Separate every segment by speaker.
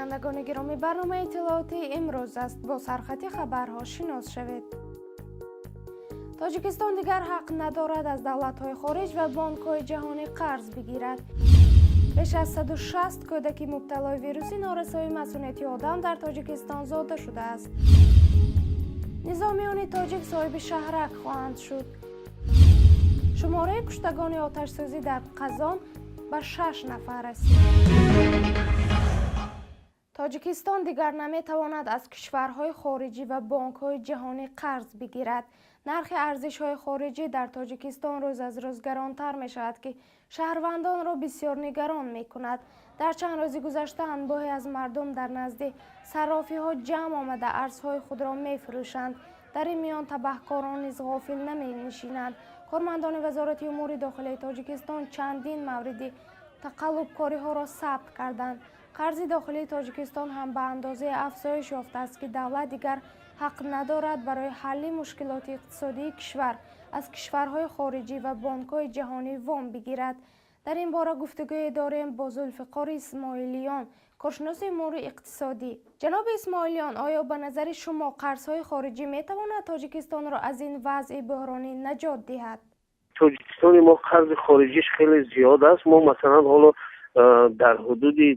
Speaker 1: Бинандагони гиромӣ, барномаи иттилоотии имрӯз аст. Бо сархати хабарҳо шинос шавед. Тоҷикистон дигар ҳақ надорад аз давлатҳои хориҷ ва бонкҳои ҷаҳонӣ қарз бигирад. Беш аз 160 кӯдаки мубталои вируси норасоии масунияти одам дар Тоҷикистон зода шудааст. Низомиёни тоҷик соҳиби шаҳрак хоҳанд шуд. Шумораи куштагони оташсӯзӣ дар Қазон ба шаш нафар расид. Тоҷикистон дигар наметавонад аз кишварҳои хориҷӣ ва бонкҳои ҷаҳонӣ қарз бигирад. Нархи арзишҳои хориҷӣ дар Тоҷикистон рӯз аз рӯз гаронтар мешавад, ки шаҳрвандонро бисёр нигарон мекунад. Дар чанд рӯзи гузашта анбоҳе аз мардум дар назди саррофиҳо ҷамъ омада, арзҳои худро мефурӯшанд. Дар ин миён табаҳкорон низ ғофил наменишинанд. Кормандони Вазорати умури дохилаи Тоҷикистон чандин мавриди тақаллубкориҳоро сабт карданд. Қарзи дохилии Тоҷикистон ҳам ба андозае афзоиш ёфтааст, ки давлат дигар ҳақ надорад барои ҳалли мушкилоти иқтисодии кишвар аз кишварҳои хориҷӣ ва бонкҳои ҷаҳонӣ вом бигирад. Дар ин бора гуфтугӯе дорем бо Зулфиқори Исмоилиён, коршиноси умури иқтисодӣ. Ҷаноби Исмоилиён, оё ба назари шумо қарзҳои хориҷӣ метавонад Тоҷикистонро аз ин вазъи буҳронӣ наҷот диҳад?
Speaker 2: Тоҷикистони мо қарзи хориҷиш хеле зиёд аст. Мо, масалан, ҳоло дар ҳудуди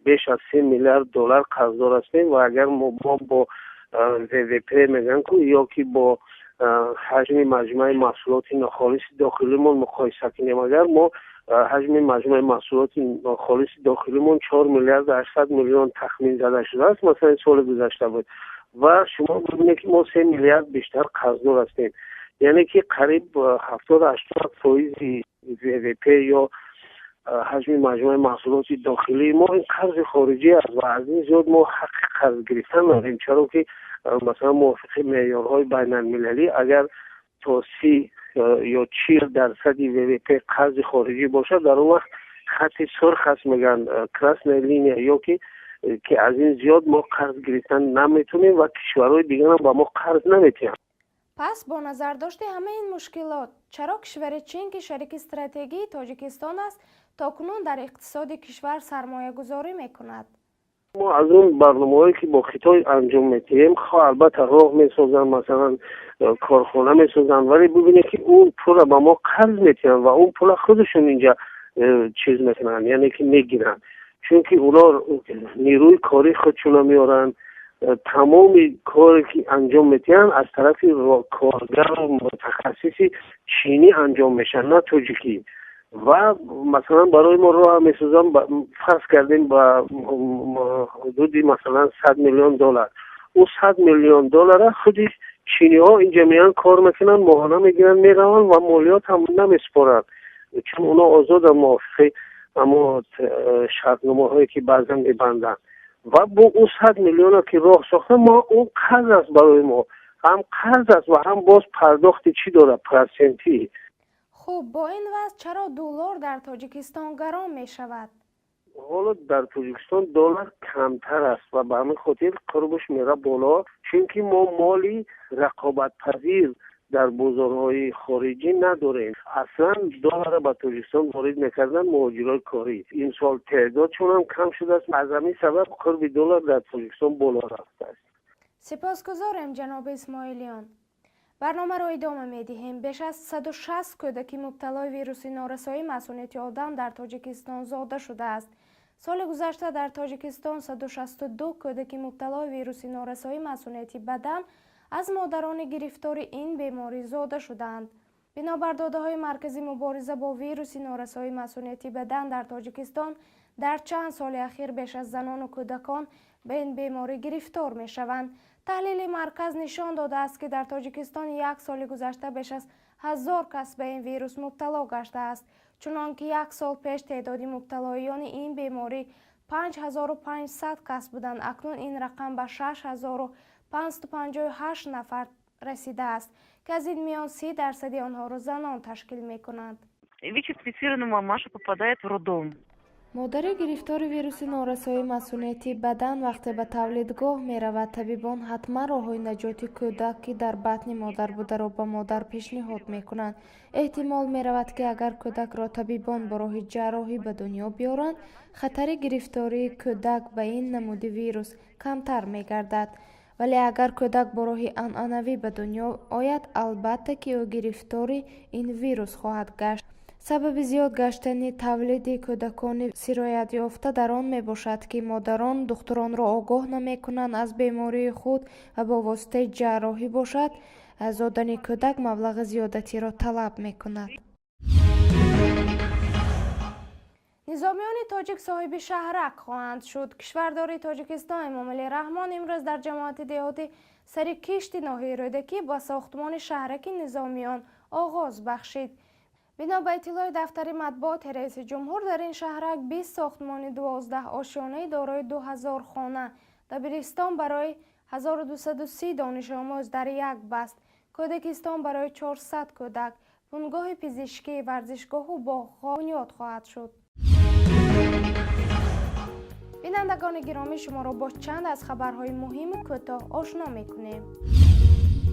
Speaker 2: беш аз 3 миллиард доллар қарздор ҳастем ва агар мо бо ВВП мегӯям ку ё ки бо ҳаҷми маҷмӯаи маҳсулоти нохолиси дохилимон муқоиса кунем, агар мо ҳаҷми маҷмӯаи маҳсулоти нохолиси дохилимон 4 миллиарду 800 миллион тахмин зада шудааст, масалан, соли гузашта буд, ва шумо бибинед, ки мо 3 миллиард бештар қарздор ҳастем, яъне ки қариб 70-80 фоизи ВВП ё ҳаҷми маҷмӯаи маҳсулоти дохилии мо ин қарзи хориҷӣ аст ва аз ин зиёд мо ҳаққи қарз гирифтан надорем, чаро ки, масалан, мувофиқи меъёрҳои байналмилалӣ, агар то 30 ё 40 дарсади ВВП қарзи хориҷӣ бошад, дар он вақт хати сурх аст, мегӯянд, красная линия, ё ки аз ин зиёд мо қарз гирифтан наметавонем ва кишварҳои дигарам ба мо қарз наметиҳанд.
Speaker 1: Пас бо назардошти ҳамаи ин мушкилот, чаро кишвари Чин, ки шарики стратегии Тоҷикистон аст, то кунун дар иқтисоди кишвар сармоягузорӣ мекунад?
Speaker 2: Мо аз он барномаҳое, ки бо Хитой анҷом медиҳем, хо албатта роҳ месозанд, масалан, корхона месозанд, вале бибинед, ки он пулра ба мо қарз метиҳанд ва он пула худашон инҷа чиз мекунанд, яъне ки мегиранд, чунки уно нерӯи кори худшона меоранд. Тамоми коре, ки анҷом медиҳанд, аз тарафи коргару мутахассиси чинӣ анҷом мешавад, на тоҷикӣ. Ва, масалан, барои мо роҳ месозанд, фарз кардем, ба ҳудуди, масалан, 100 миллион доллар. Ӯ 100 миллион доллара худи чиниҳо инҷа меянд, кор мекунанд, моҳона мегиранд, мераванд ва молиёт ҳам намесупоранд, чун онҳо озоданд мувофиқи ҳамо шартномаҳое, ки баъзан мебанданд. Ва бо ӯ 100 миллиона, ки роҳ сохта, мо он қарз аст барои мо, ҳам қарз аст ва ҳам боз пардохти чӣ дорад, процентӣ.
Speaker 1: Хуб, бо ин вазъ чаро доллар дар Тоҷикистон гарон мешавад?
Speaker 2: Ҳоло дар Тоҷикистон доллар камтар аст ва ба ҳамин хотир қурбаш мера боло, чунки мо моли рақобатпазир дар бозорҳои хориҷӣ надорем. Аслан долларро ба Тоҷикистон ворид мекарданд муҳоҷирои корӣ. Имсол теъдодшон ҳам кам шудааст. Аз ҳамин сабаб қурби доллар дар Тоҷикистон боло рафтааст.
Speaker 1: Сипосгузорем, ҷаноби Исмоилиён. Барномаро идома медиҳем. Беш аз 160 кӯдаки мубталои вируси норасоии масунияти одам дар Тоҷикистон зода шудааст. Соли гузашта дар Тоҷикистон 162 кӯдаки мубталои вируси норасоии масунияти бадан аз модарони гирифтори ин беморӣ зода шудаанд. Бинобар додаҳои Маркази мубориза бо вируси норасоии масунияти бадан дар Тоҷикистон, дар чанд соли ахир беш аз занону кӯдакон ба ин беморӣ гирифтор мешаванд. Таҳлили марказ нишон додааст, ки дар Тоҷикистон як соли гузашта беш аз 1000 кас ба ин вирус мубтало гаштааст, чунон ки як сол пеш теъдоди мубталоёни ин беморӣ 5500 кас буданд, акнун ин рақам ба 6558 нафар расидааст, ки аз ин миён 30 дарсади онҳоро занон ташкил мекунанд.
Speaker 3: ВИЧ-инфицированная мамаша попадает в роддом.
Speaker 1: Модари гирифтори вируси норасоии масунияти бадан вақте ба тавлидгоҳ меравад, табибон ҳатман роҳҳои наҷоти кӯдак, ки дар батни модар бударо, ба модар пешниҳод мекунанд. Эҳтимол меравад, ки агар кӯдакро табибон бо роҳи ҷарроҳӣ ба дунё биёранд, хатари гирифтории кӯдак ба ин намуди вирус камтар мегардад. Вале агар кӯдак бо роҳи анъанавӣ ба дунё ояд, албатта, ки ӯ гирифтори ин вирус хоҳад гашт. Сабаби зиёд гаштани тавлиди кӯдакони сироятёфта дар он мебошад, ки модарон духтуронро огоҳ намекунанд аз бемории худ ва бо воситаи ҷарроҳӣ бошад, зодани кӯдак маблағи зиёдатиро талаб мекунад. Низомиёни тоҷик соҳиби шаҳрак хоҳанд шуд. Кишвардори Тоҷикистон Эмомалӣ Раҳмон имрӯз дар ҷамоати деҳоти Сари Кишти ноҳияи Рӯдакӣ ба сохтмони шаҳраки низомиён оғоз бахшид. Бино ба иттилои дафтари матбуоти раиси ҷумҳур, дар ин шаҳрак 20 сохтмони 12 ошёнаи дорои 2000 хона, дабиристон барои 1230 донишомӯз дар як баст, кӯдакистон барои 400 кӯдак, бунгоҳи пизишкӣ, варзишгоҳу боғҳо бунёд хоҳад шуд. Бинандагони гиромӣ, шуморо бо чанд аз хабарҳои муҳиму кӯтоҳ ошно мекунем.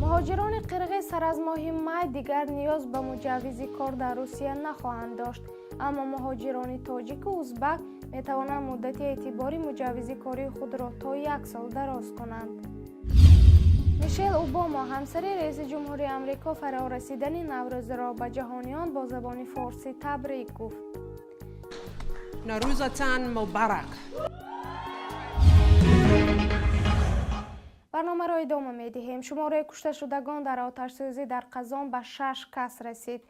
Speaker 1: Муҳоҷирони қирғиз сар аз моҳи май дигар ниёз ба муҷаввизи кор дар Русия нахоҳанд дошт, аммо муҳоҷирони тоҷику узбак метавонанд муддати эътибори муҷаввизи кории худро то як сол дароз кунанд. Мишел Обама, ҳамсари раиси ҷумҳури Амрико, фарорасидани Наврӯзро ба ҷаҳониён бо забони форсӣ табрик гуфт.
Speaker 3: Наврӯзатон муборак.
Speaker 1: Барномаро идома медиҳем. Шумораи кушташудагон дар оташсӯзӣ дар Қазон ба 6 кас расид.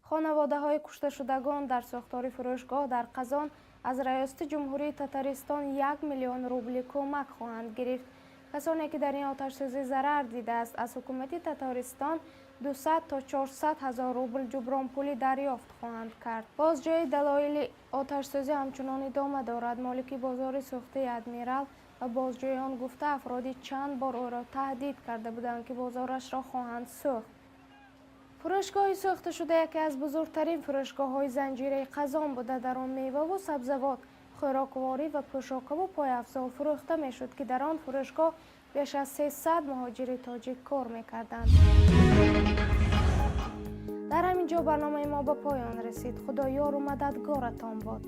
Speaker 1: Хонаводаҳои кушташудагон дар сохтори фурӯшгоҳ дар Қазон аз Раёсати Ҷумҳурии Татаристон 1 миллион рубли кӯмак хоҳанд гирифт. Касоне ки дар ин оташсӯзӣ зарар дидааст, аз ҳукумати Татаристон 200 то 400 ҳазор рубл ҷубронпулӣ дарёфт хоҳанд кард. Бозҷӯии далоили оташсӯзӣ ҳамчунон идома дорад. Молики бозори сӯхтаи Адмирал ва бозҷӯён гуфта, афроди чанд бор ӯро таҳдид карда буданд, ки бозорашро хоҳанд сӯхт. Фурӯшгоҳи сӯхташуда яке аз бузургтарин фурӯшгоҳҳои занҷираи Қазон буда, дар он меваву сабзавот, хӯрокворӣ ва пӯшокаву пойафзол фурӯхта мешуд, ки дар он фурӯшгоҳ беш аз 300 муҳоҷири тоҷик кор мекарданд. Дар ҳамин ҷо барномаи мо ба поён расид. Худо ёру мададгоратон бод.